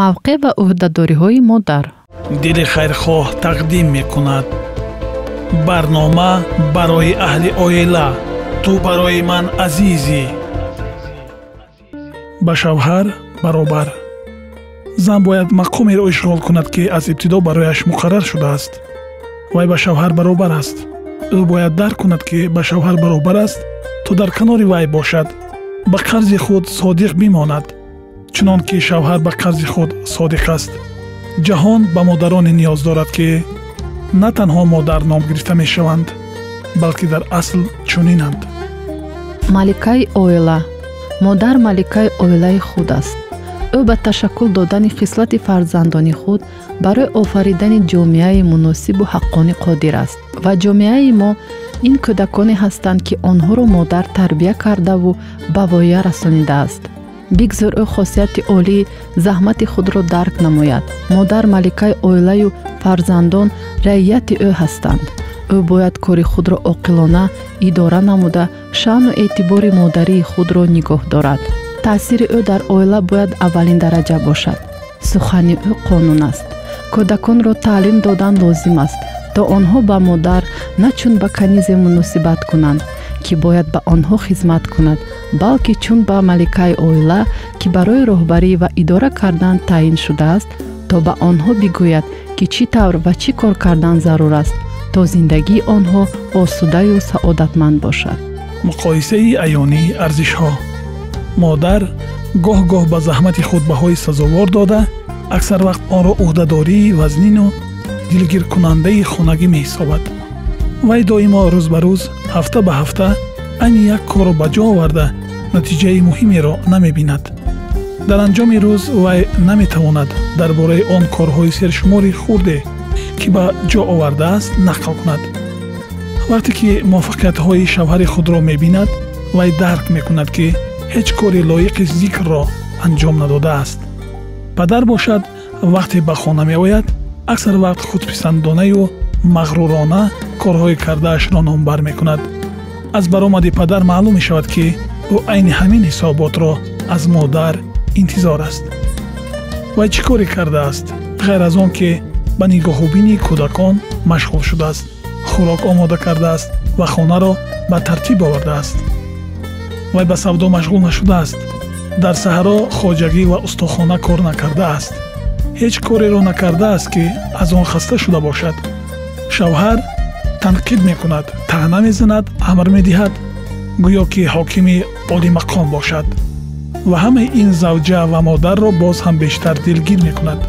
Мавқеъ ва ӯҳдадориҳои модар. Дили хайрхоҳ тақдим мекунад. Барнома барои аҳли оила. Ту барои ман азизӣ. Ба шавҳар баробар. Зан бояд мақомеро ишғол кунад, ки аз ибтидо барояш муқаррар шудааст. Вай ба шавҳар баробар аст. Ӯ бояд дарк кунад, ки ба шавҳар баробар аст, то дар канори вай бошад, ба қарзи худ содиқ бимонад, чунон ки шавҳар ба қарзи худ содиқ аст. Ҷаҳон ба модароне ниёз дорад, ки на танҳо модар ном гирифта мешаванд, балки дар асл чунинанд. Маликаи оила. Модар маликаи оилаи худ аст. Ӯ ба ташаккул додани хислати фарзандони худ барои офаридани ҷомеаи муносибу ҳаққонӣ қодир аст. Ва ҷомеаи мо ин кӯдаконе ҳастанд, ки онҳоро модар тарбия кардаву ба воя расонидааст. Бигзор ӯ хосияти олии заҳмати худро дарк намояд. Модар маликаи оилаю фарзандон раияти ӯ ҳастанд. Ӯ бояд кори худро оқилона идора намуда, шаъну эътибори модарии худро нигоҳ дорад. Таъсири ӯ дар оила бояд аввалин дараҷа бошад. Сухани ӯ қонун аст. Кӯдаконро таълим додан лозим аст, то онҳо ба модар на чун ба канизе муносибат кунанд, ки бояд ба онҳо хизмат кунад, балки чун ба маликаи оила, ки барои роҳбарӣ ва идора кардан таъин шудааст, то ба онҳо бигӯяд, ки чӣ тавр ва чӣ кор кардан зарур аст, то зиндагии онҳо осудаю саодатманд бошад. Муқоисаи аёнии арзишҳо. Модар гоҳ-гоҳ ба заҳмати худ баҳои сазовор дода, аксар вақт онро ӯҳдадории вазнину дилгиркунандаи хонагӣ меҳисобад. Вай доимо рӯз ба рӯз, ҳафта ба ҳафта айни як корро ба ҷо оварда, натиҷаи муҳимеро намебинад. Дар анҷоми рӯз вай наметавонад дар бораи он корҳои сершумори хурде, ки ба ҷо овардааст, нақл кунад. Вақте ки муваффақиятҳои шавҳари худро мебинад, вай дарк мекунад, ки ҳеҷ кори лоиқи зикрро анҷом надодааст. Падар бошад, вақте ба хона меояд, аксар вақт худписандонаю мағрурона корҳои кардаашро номбар мекунад. Аз баромади падар маълум мешавад, ки ӯ айни ҳамин ҳисоботро аз модар интизор аст. Вай чӣ коре кардааст, ғайр аз он ки ба нигоҳубини кӯдакон машғул шудааст, хӯрок омода кардааст ва хонаро ба тартиб овардааст? Вай ба савдо машғул нашудааст, дар саҳро хоҷагӣ ва устохона кор накардааст, ҳеҷ кореро накардааст, ки аз он хаста шуда бошад. Шавҳар танқид мекунад, таъна мезанад, амр медиҳад, гӯё ки ҳокими олимақом бошад. Ва ҳамаи ин завҷа ва модарро боз ҳам бештар дилгир мекунад,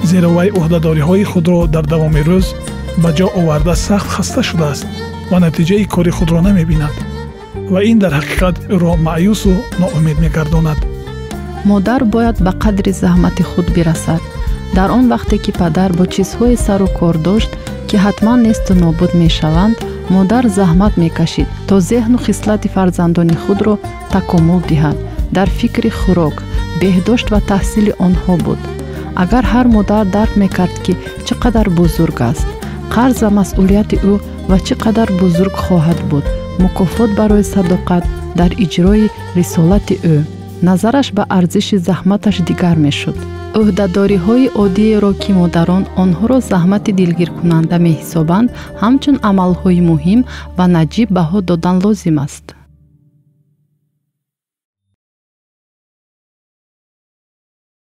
зеро вай ӯҳдадориҳои худро дар давоми рӯз ба ҷо оварда сахт хаста шудааст ва натиҷаи кори худро намебинад. Ва ин дар ҳақиқат ӯро маъюсу ноумед мегардонад. Модар бояд ба қадри заҳмати худ бирасад. Дар он вақте ки падар бо чизҳое сару кор дошт, ки ҳатман несту нобуд мешаванд, модар заҳмат мекашид, то зеҳну хислати фарзандони худро такомул диҳад. Дар фикри хӯрок, беҳдошт ва таҳсили онҳо буд. Агар ҳар модар дарк мекард, ки чӣ қадар бузург аст қарз ва масъулияти ӯ ва чӣ қадар бузург хоҳад буд мукофот барои садоқат дар иҷрои рисолати ӯ, назараш ба арзиши заҳматаш дигар мешуд. Ӯҳдадориҳои оддиеро, ки модарон онҳоро заҳмати дилгиркунанда меҳисобанд, ҳамчун амалҳои муҳим ва наҷиб баҳо додан лозим аст.